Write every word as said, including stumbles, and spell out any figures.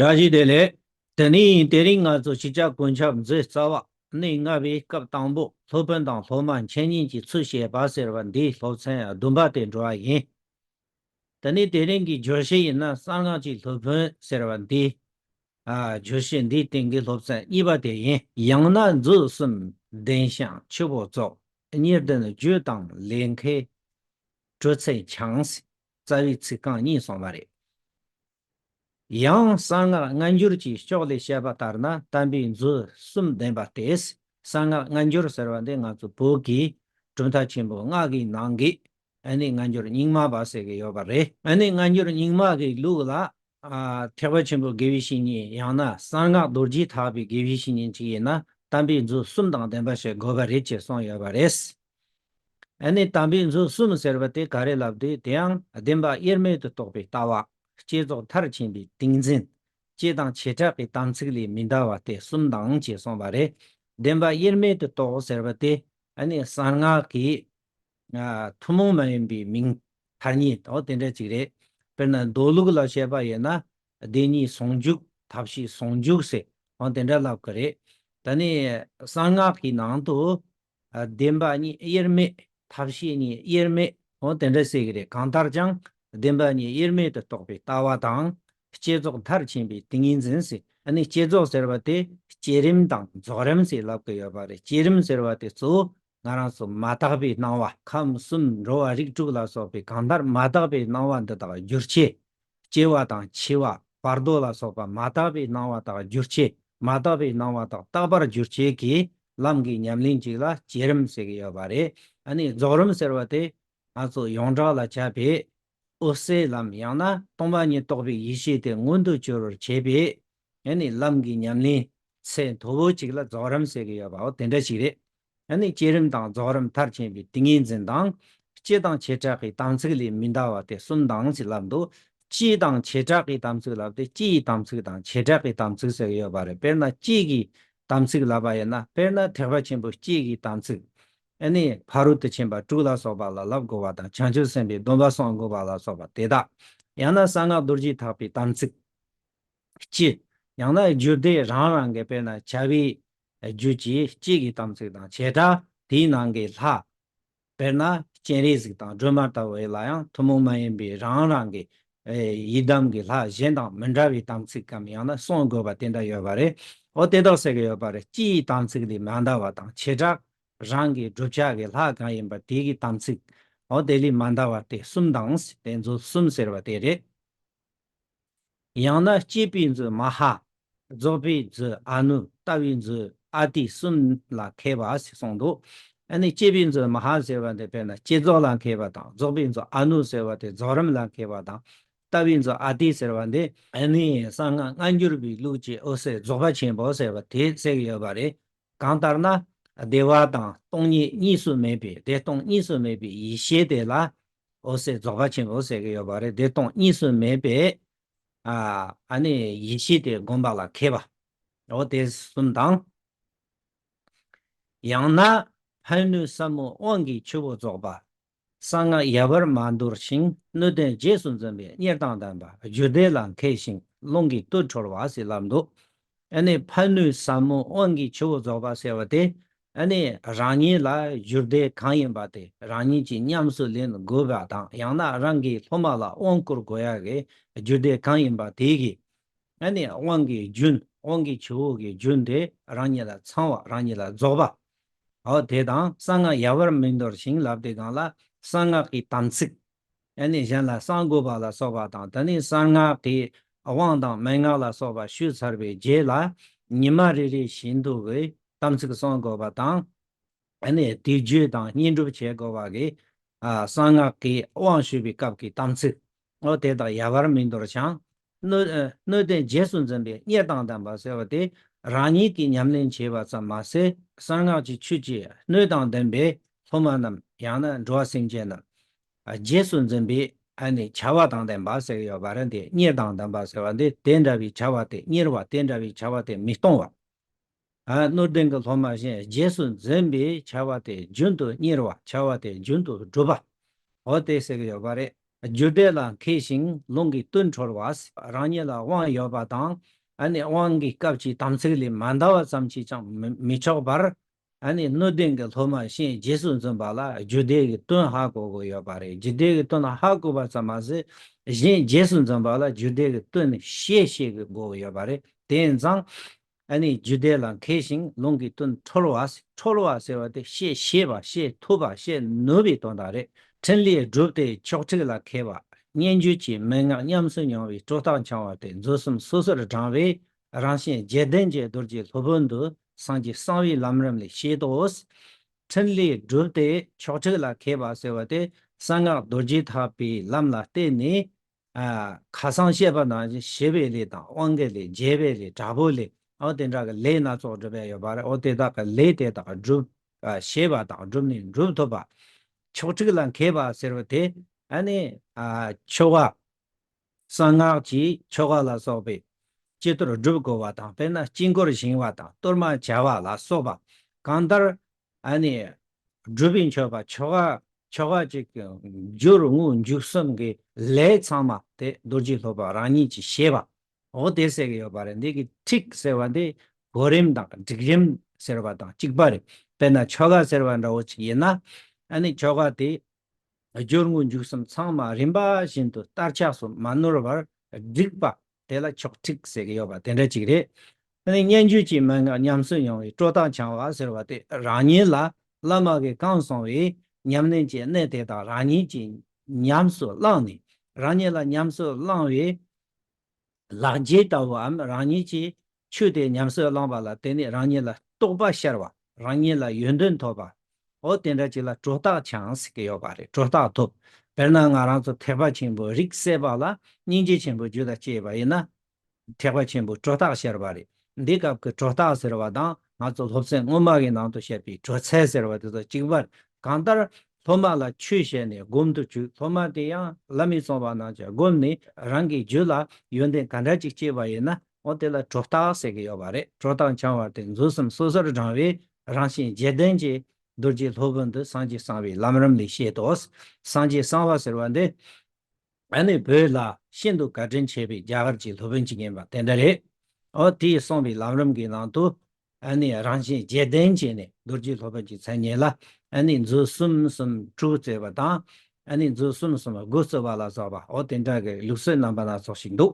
བཀྲ་ཤིས་བདེ་ལེགས། དེ་ནས་དེ་རིང་ང་ཚོ་ཤེས་བྱ་གོ་ཁྱབ་མཛོད་རྩ་བ་གནས་ལྔ་པའི་སྐབས་དང་པོ་སློབ་དཔོན་དང་སློབ་མ་འཆད་ཉན་གྱི་ཚུལ་བཤད་པ་ཟེར་བ་འདིའི་སློབ་ཚན་བདུན་པ་དེ་འགྲོ་བ་ཡིན། དེ་ནས་དེ་རིང་གི་བརྗོད་གཞི་ཡིན་ན་གསང་སྔགས་ཀྱི་སློབ་དཔོན་ཟེར་བ་འདི། ཨ། བརྗོད་གཞི་འདིའི་སྟེང་གི་སློབ་ཚན་གཉིས་པ་དེ་ཡིན། ཡང་ན་མཛོད་གསུམ་ལྡན་ཞིང་ཆུ་བོ་རྫོགས། གཉིས་ལྡན་རྒྱུད་དང་ལས་མཁས་གྲུབ་ཚད་འཆང་། རྩ་བའི་ཚིག་རྐང་གཉིས་གསུངས་པ་རེད། ཡང་གསང་སྔགས་སྔ་འགྱུར་གྱི་ཕྱོགས་ལས་བཤད་པ་ལྟར་ན་དམ་པའི་མཛོད་གསུམ་ལྡན་པ་སྟེ། གསང་སྔགས་སྔ་འགྱུར་ཟེར་བ་འདི་ང་ཚོ་བོད་ཀྱི་གྲུབ་མཐའ་ཆེན་པོ་སྔགས་ཀྱི་ནང་གི་ཨ་ནི་སྔ་འགྱུར་རྙིང་མ་པ་ཟེར་གྱི་ཡོད་པ་རེད། ཨ་ནི་སྔ་འགྱུར་རྙིང་མ་གི་ལུགས་ལ། ཨ། ཐེག་པ་ཆེན་པོའི་དགེ་བའི་བཤེས་གཉེན་ཡང་ན་གསང་སྔགས་རྡོ་རྗེ་ཐེག་པའི་དགེ་བའི་བཤེས་གཉེན་ཅིག་ཡིན་ན་དམ་པའི་མཛོད་གསུམ་དང་ལྡན་པ་ཞིག་དགོས་པ་རེད་ཅེས་གསུངས་ཡོད་པ་རེད། ཨ་ནི་དམ་པའི་མཛོད་གསུམ་ཟེར་བ་དེ་ག་རེ་ལབ་དུས། དེ་ཡང་བདེན་པ་དབྱེར་མེད་དུ་རྟོགས་པའི་ལྟ་བ། བསྐྱེད་རྫོགས་མཐར་ཕྱིན་པའི་ཏིང་འཛིན། སྤྱི་དང་བྱེ་བྲག་གི་དམ་ཚིག་ལས་མི་འདའ་བ་སྟེ་གསུམ་དང་ཅེས་གསུངས་པ་རེད། བདེན་པ་དབྱེར་མེད་དུ་རྟོགས་ཟེར་བ་དེ་ཨ་ནི་གསང་སྔགས་ཀྱི། ཨ། ཐུན་མོང་མ་ཡིན་པའི་མིང་ཐ་སྙད་འོ་དེ་འདྲ་ཅིག་རེད། དཔེར་ན་མདོ་ལུགས་ལ་བཤད་པ་ཡིན་ན་བདེན་གཉིས་ཟུང་འཇུག་ཐབས་ཤེས་ཟུང་འཇུག་ཟེར་འོ་དེ་འདྲ་ལབ་ཀྱི་རེད། ད་ནི་གསང་སྔགས་ཀྱི་ནང་དུ། ཨ། བདེན་པ་གཉིས་དབྱེར་མེད། ཐབས་ཤེས་གཉིས་དབྱེར་མེད། འོ་དེ་འདྲ་ཟེར་གྱི་རེད། གང་ལྟར་ཀྱང་བདེན་པ་གཉིས་དབྱེར་མེད་དུ་རྟོགས་པའི་ལྟ་བ་དང་། བསྐྱེད་རྫོགས་མཐར་ཕྱིན་པའི་ཏིང་ངེ་འཛིན་ཟེར། ཨ་ནི་བསྐྱེད་རྫོགས་ཟེར་བ་དེ་བསྐྱེད་རིམ་དང་རྫོགས་རིམ་ཟེར་ལབ་ཀྱི་ཡོད་པ་རེད། བསྐྱེད་རིམ་ཟེར་བ་དེ་གཙོ་བོ་ང་རང་ཚོ་མ་དག་པའི་སྣང་བ་ཁམས་གསུམ་འགྲོ་བ་རིགས་དྲུག་ལ་སོགས་པའི་གང་ལྟར་མ་དག་པའི་སྣང་བ་འདི་དག་བསྒྱུར་བྱེད། སྐྱེ་བ་དང་འཆི་བ་བར་དོ་ལ་སོགས་པ་མ་དག་པའི་སྣང་བ་དག་བསྒྱུར་བྱེད། མ་དག་པའི་སྣང་བ་དག་རྟག་པར་བསྒྱུར་བྱེད་ཀྱི་ལམ་གྱི་ཉམས་ལེན་ཅིག་ལ་བསྐྱེད་རིམ་ཟེར་གྱི་ཡོད་པ་རེད། ཨ་ནི་རྫོགས་རིམ་ཟེར་བ་དེ་ང་ཚོ་ཡོངས་གྲགས་ལ་བྱ་བའི་འོད་གསལ་ལམ་ཡང་ན་སྟོང་པ་ཉིད་རྟོགས་པའི་ཡེ་ཤེས་དེ་མངོན་དུ་གྱུར་པར་བྱེད་པའི་ཨ་ནི་ལམ་གྱི་ཉམས་ལེན་ཚད་མཐོ་བོ་ཅིག་ལ་རྫོགས་རིམ་ཟེར་གྱི་ཡོད་པའོ་དེ་འདྲ་ཞིག་རེད། ཨ་ནི་བསྐྱེད་རིམ་དང་རྫོགས་རིམ་མཐར་ཕྱིན་པའི་ཏིང་ངེ་འཛིན་དང་། སྤྱི་དང་བྱེ་བྲག་གི་དམ་ཚིག་ལས་མི་འདའ་བ་སྟེ་གསུམ་དང་ཞེས་ལབ་འདུག་སྤྱི་དང་བྱེ་བྲག་གི་དམ་ཚིག་ལབ་སྟེ་སྤྱི་ཡི་དམ་ཚིག་དང་བྱེ་བྲག་གི་དམ་ཚིག་ཟེར་གྱི་ཡོད་པ་རེད། དཔེར་ན་སྤྱི་གི་དམ་ཚིག་ལབ་པ་ཡིན་ན་དཔེར་ན་ཐེག་པ་ཆེན་པོའི་སྤྱི་གི་དམ་ཚིག་ཨ་ནི་ཕ་རོལ་ཏུ་ཕྱིན་པ་དྲུག་ལ་སོགས་པ་ལ་བསླབ་དགོས་པ་དང་བྱང་ཆུབ་སེམས་དཔའི་སྡོམ་པ་སྲུང་དགོས་པ་ལ་སོགས་པ་དེ་དག་ཡང་ན་གསང་སྔགས་རྡོ་རྗེ་ཐེག་པའི་དམ་ཚིག་སྤྱི། ཡང་ན་རྒྱུད་སྡེ་རང་རང་གི་དཔེར་ན་བྱ་བའི་རྒྱུད་ཀྱི་སྤྱི་གི་དམ་ཚིག་དང་བྱེ་བྲག་དེའི་ནང་གི་ལྷ། དཔེར་ན་སྤྱན་རས་གཟིགས་དང་སྒྲོལ་མ་ལྟ་བུ་ལ་ཡང་ཐུན་མོང་མ་ཡིན་པའི་རང་རང་གི་ཡི་དམ་གྱི་ལྷ་གཞན་དང་མི་འདྲ་བའི་དམ་ཚིག་གམ་ཡང་ན་སྲུང་དགོས་པ་དེ་འདྲ་ཡོད་པ་རེད། འོ་དེ་དག་ཟེར་གྱི་ཡོད་པ་རེད། སྤྱི་ཡི་དམ་ཚིག་ལས་མ་འདའ་བ་དང་བྱེ་བྲག་རང་གི་བསྒྲུབ་བྱ་གི་ལྷ་གང་ཡིན་པ་དེ་གི་དམ་ཚིག་འོ་དེ་ལས་མ་འདའ་བ་སྟེ་གསུམ་དང་དེ་ཚོ་གསུམ་ཟེར་བ་དེ་རེད། ཡང་ན་སྐྱེས་པའི་མཛོད་མ་ཧཱ། རྫོགས་པའི་མཛོད་ཨ་ནུ། ལྟ་བའི་མཛོད་ཨ་ཏི་གསུམ་ལ་མཁས་པ་ཞེས་གསུངས་འདུག་ཨ་ནི་སྐྱེས་པའི་མཛོད་མ་ཧཱ་ཟེར་བ་འདི་དཔེར་ན་བསྐྱེད་རྫོགས་ལ་མཁས་པ་དང་རྫོགས་པའི་མཛོད་ཨ་ནུ་ཟེར་བ་དེ་རྫོགས་རིམ་ལ་མཁས་པ་དང་། ལྟ་བའི་མཛོད་ཨ་ཏི་ཟེར་བ་འདི་ཨ་ནི་གསང་སྔགས་སྔ་འགྱུར་བའི་ལུགས་ཀྱི་འོད་གསལ་རྫོགས་པ་ཆེན་པོ་ཟེར་བ་དེ་གསལ་གྱི་ཡོད་པ་རེད། གང་ལྟར་ན་བདེ་བ་དང་སྟོང་ཉིད་གཉིས་སུ་མེད་པའི་བདེ་སྟོང་གཉིས་སུ་མེད་པའི་ཡེ་ཤེས་དེ་ལ་འོད་གསལ་རྫོགས་པ་ཆེན་པོ་ཟེར་གྱི་ཡོད་པ་རེད། བདེ་སྟོང་གཉིས་སུ་མེད་པའི་ཨ་ཨ་ནི་ཡེ་ཤེས་དེ་བསྒོམ་པ་ལ་མཁས་པ། འོ་དེ་གསུམ་དང་། ཡང་ན་ཕན་གནོད་ཟབ་མོའི་དབང་གིས་ཆུ་བོ་རྫོགས་པ། གསང་སྔགས་ཡལ་བར་མ་འདོར་ཞིང་། སྣོད་ལྡན་རྗེས་སུ་འཛིན་པའི་གཉེར་དང་ལྡན་པ། རྒྱུད་སྡེ་ལ་མཁས་ཤིང་རླུང་གིས་དུད་འཁྲོལ་བ་ཞེས་ལབ་འདུག་ཨ་ནི་ཕན་གནོད་ཟབ་མོའི་དབང་གིས་ཆུ་བོ་རྫོགས་པ་ཟེར་བ་དེ། ཨ་ནི་རང་ཉིད་ལ་རྒྱུད་སྡེ་གང་ཡིན་པ་དེ་རང་ཉིད་ཀྱིས་ཉམས་སུ་ལེན་དགོས་པ་དང་ཡང་ན་རང་གི་སློབ་མ་ལ་དབང་བསྐུར་དགོས་ཡ་གི་རྒྱུད་སྡེ་གང་ཡིན་པ་དེ་གི་ཨ་ནི་དབང་གི་རྒྱུན། དབང་གི་ཆུ་བོ་གི་རྒྱུན་དེ་རང་ཉིད་ལ་ཚང་བ། རང་ཉིད་ལ་རྫོགས་པ། འོ་དེ་དང་གསང་སྔགས་ཡལ་བར་མི་འདོར་ཞིང་ལབ་དེ་སྒང་ལ་གསང་སྔགས་ཀྱི་དམ་ཚིག་ཨ་ནི་གཞན་ལ་གསང་དགོས་པ་ལ་སོགས་པ་དང་། དེ་ནས་གསང་སྔགས་ཀྱི་དབང་དང་མན་ངག་ལ་སོགས་པ་ཞུས་ཚར་བའི་རྗེས་ལ་ཉི་མ་རེ་རེ་བཞིན་དུ་གི་དམ་ཚིག་བསྲུང་དགོས་པ་དང་། ཨ་ནི་དེ་རྒྱུད་དང་བསྙེན་སྒྲུབ་བྱེད་དགོས་པ་གི་ཨ་གསང་སྔགས་ཀྱི་དབང་ཞུས་པའི་སྐབས་ཀྱི་དམ་ཚིག་འོ་དེ་དག་ཡལ་བར་མི་འདོར་ཞིང་། སྣོད་ཨ་སྣོད་ལྡན་རྗེས་སུ་འཛིན་པའི་གཉེར་དང་ལྡན་པ་ཟེར་བ་དེ་རང་ཉིད་ཀྱིས་ཉམས་ལེན་བྱས་པ་ཙམ་མ་ཟད་གསང་སྔགས་ཀྱི་ཆོས་ཀྱི་སྣོད་དང་ལྡན་པའི་སློབ་མ་རྣམས་ཡང་ན་འགྲོ་བ་སེམས་ཅན་རྣམས་ཨ་རྗེས་སུ་འཛིན་པའི་ཨ་ནི་བྱ་བ་དང་ལྡན་པ་ཟེར་གྱི་ཡོད་པ་རེད། དེ་གཉེར་དང་ལྡན་པ་ཟེར་བ་འདི་དེ་འདྲ་བའི་བྱ་བ་དེ་གཉེར་བ། དེ་འདྲ་བའི་བྱ་བ་དེ་མི་གཏོང་བ། ཨ་སྣོད་ལྡན་གྱི་སློབ་མ་གཞན་རྗེས་སུ་འཛིན་པའི་བྱ་བ་དེ་རྒྱུན་དུ་གཉེར་བ། བྱ་བ་དེ་རྒྱུན་དུ་སྒྲུབ་པ། འོ་དེ་ཟེར་གྱི་ཡོད་པ་རེད། རྒྱུ་འབྲས་ལ་མཁས་ཤིང་ལུང་གིས་དོན་འཁྲོལ་བ། རང་ཉིད་ལ་དབང་ཡོད་པ་དང་། ཨ་ནི་དབང་གི་སྐབས་ཀྱི་དམ་ཚིག་ལས་མ་འདའ་བ་ཙམ་གྱིས་ཀྱང་མི་མི་ཆོག་པར། ཨ་ནི་སྣོད་ལྡན་གྱི་སློབ་མ་གཞན་རྗེས་སུ་འཛིན་པ་ལ་རྒྱུ་འབྲས་ཀྱི་དོན་ཧ་གོ་དགོས་ཡོད་པ་རེད། རྒྱུ་འབྲས་ཀྱི་དོན་ཧ་གོ་བ་ཙམ་མ་ཟད། གཞན་རྗེས་སུ་འཛིན་པ་ལ་རྒྱུ་འབྲས་ཀྱི་དོན་ཤེས་ཤེས་ཀྱི་དགོས་ཡོད་པ་རེད། དེ་ཡིན་ཙང་། ཨ་ནི་རྒྱུ་འབྲས་ལ་མཁས་ཤིང་ལུང་གི་དོན་འཁྲོལ་བ། འཁྲོལ་བ་ཟེར་བ་དེ་ཤེས་ཤེས་པ། ཤེས་ཐུབ་པ། ཤེས་ནུས་པའི་དོན་དག་རེད། ཕྲིན་ལས་བསྒྲུབས་ཏེ་ཆོག་ཁྲིགས་ལ་མཁས་པ། སྙན་བརྒྱུད་ཀྱི་མན་ངག་ཉམས་སུ་མྱོང་བའི་གྲོགས་དང་འཆང་བ་སྟེ། མཛོད་གསུམ་སོ་སོར་བགྲངས་པའི་རང་གཞན་བརྒྱད་ལྡན་གྱི་རྡོ་རྗེ་སློབ་དཔོན་དུ་སངས་རྒྱས་གསང་བའི་ལམ་རིམ་ལས་བཤད་དོ། ཕྲིན་ལས་བསྒྲུབས་ཏེ་ཆོག་ཁྲིགས་ལ་མཁས་པ་ཟེར་བ་དེ་གསང་སྔགས་རྡོ་རྗེ་ཐེག་པའི་ལམ་ལ་བརྟེན་ནས། ཨ། ཁ་སང་བཤད་པ་ནང་བཞིན་བྱེད་པའི་ལས་དང་དབང་གི་ལས། རྒྱས་པའི་ལས། དྲག་པོའི་ལས། འོ་དེ་འདྲ་གི་ལས་སྣ་ཚོགས་སྒྲུབ་ཡ་ཡོད་པ་རེད། འོ་དེ་དག་གི་ལས་དེ་དག་སྒྲུབ། ཨ། བྱེད་པ་དང་སྒྲུབ་ནས་འགྲུབ་ཐུབ་པ། ཆོག་ཁྲིགས་ལ་མཁས་པ་ཟེར་བ་དེ། ཨ་ནི། ཨ། ཆོ་ག་གསང་སྔགས་ཀྱི་ཆོ་ག་ལ་སོགས་པའི་ཅི་ལྟར་སྒྲུབ་དགོས་པ་དང་། དཔེར་ན་དཀྱིལ་འཁོར་བཞེངས་པ་དང་གཏོར་མ་བྱ་བ་ལ་སོགས་པ། གང་ལྟར། ཨ་ནི། སྒྲུབ་པའི་མཆོད་པ། ཆོ་ག་ཆོ་ག་ཅིག་སྦྱོར་དངོས་མཇུག་གསུམ་གྱི་ལས་ཚང་མ་དེ་རྡོ་རྗེ་སློབ་དཔོན་རང་ཉིད་ཀྱིས་བྱེད་པ། འོ་དེ་ཟེར་གྱི་ཡོད་པ་རེད། འདི་གི་ཁྲིགས་ཟེར་བ་འདི་གོ་རིམ་དང་སྒྲིག་རིམ་ཟེར་བ་དང་གཅིག་པ་རེད། དཔེར་ན་ཆོ་ག་ཟེར་བ་འདྲ་བོ་ཅིག་ཡིན་ན། ཨ་ནི་ཆོ་ག་དེ་སྦྱོར་དངོས་མཇུག་གསུམ་ཚང་མ་རིམ་པ་བཞིན་དུ་བསྟར་ཆགས་སུ་མ་ནོར་བར་བསྒྲིགས་པ། དེ་ལ་ཆོག་ཁྲིགས་ཟེར་གྱི་ཡོད་པ་དེ་འདྲ་ཅིག་རེད། ཨ་ནི་སྙན་བརྒྱུད་ཀྱི་མན་ངག་ཉམས་སུ་མྱོང་བའི་གྲོགས་དང་འཆང་བ་ཟེར་བ་དེ་རང་ཉིད་ལ་བླ་མ་གིས་གང་གསུངས་པའི་ཉམས་ལེན་གྱི་གནད་དེ་དག་རང་ཉིད་ཀྱིས་ཉམས་སུ་བླངས་ནས། རང་ཉིད་ལ་ཉམས་སུ་བླངས་པའི་ལག་འཁྱེར་ལྟ་བུའམ། རང་ཉིད་ཀྱིས་ཆོས་དེ་ཉམས་སུ་བླངས་པ་ལ་བརྟེན་ནས་རང་ཉིད་ལ་རྟོགས་པ་ཤར་བ། རང་ཉིད་ལ་ཡོན་ཏན་ཐོབ་པ། འོ་དེ་འདྲ་ཅིག་ལ་གྲོགས་རྟགས་འཆང་ཟེར་གྱི་ཡོད་པ་རེད། གྲོགས་རྟགས་ཐོབ། དཔེར་ན་ང་རང་ཚོ་ཐེག་པ་ཆེན་པོའི་རིགས་སད་པ་ལ་སྙིང་རྗེ་ཆེན་པོའི་རྒྱུད་ལ་སྐྱེས་པ་ཡིན་ན། ཐེག་པ་ཆེན་པོའི་གྲོགས་རྟགས་ཤར་བ་རེད། འདི་སྐབས་ཀྱི་གྲོགས་རྟགས་ཟེར་བ་དང་། ང་ཚོ་སློབ་ཚན་སྔོན་མ་གི་ནང་དུ་བཤད་པའི་གྲོགས་ཚད་ཟེར་བ་དེ་ཚོ་གཅིག་པ་རེད། གང་ལྟར་སློབ་མ་ལ་ཆོས་བཤད་ནས་སྒོམ་དུ་བཅུག། སློབ་མ་དེ་ཡང་བླ་མས་གསུངས་པ་རྣམས་ཀྱིས་བསྒོམས་ནས་རང་གི་རྒྱུད་ལ་ཡོན་ཏན་ག་འདྲ་ཅིག་སྐྱེས་པ་ཡིན་ན། འོ་དེ་ལ་གྲོགས་རྟགས་ཟེར་གྱི་ཡོད་པ་རེད། གྲོགས་རྟགས་འཆང་བ་སྟེ། མཛོད་གསུམ་སོ་སོར་བགྲངས་པའི་རང་གཞན་བརྒྱད་ལྡན་གྱི་རྡོ་རྗེ་སློབ་དཔོན་དུ་སངས་རྒྱས་གསང་བའི་ལམ་རིམ་ལས་བཤད་དོ། སངས་རྒྱས་གསང་བ་ཟེར་བ་འདི། ཨ་ནི་བོད་ལ་ཤིན་ཏུ་བཀའ་དྲིན་ཆེ་བའི་རྒྱ་གར་གྱི་སློབ་དཔོན་ཅིག་ཡིན་པ་དེ་འདྲ་རེད། འོ་དེས་གསུངས་པའི་ལམ་རིམ་གྱི་ནང་དུ། ཨ་ནི་རང་གཞན་བརྒྱད་ལྡན་བྱས་ནས་རྡོ་རྗེ་སློབ་དཔོན་གྱི་མཚན་ཉིད་ལ། ཨ་ནི་མཛོད་གསུམ་གསུམ་དྲུག་བརྩི་བ་དང་། ཨ་ནི་མཛོད་གསུམ་གསུམ་དགུ་བརྩི་བ་ལ་སོགས་པ། འོ་དེ་འདྲ་གི་ལུགས་སྲོལ་རྣམ་པ་སྣ་ཚོགས་ཤིག་འདུག།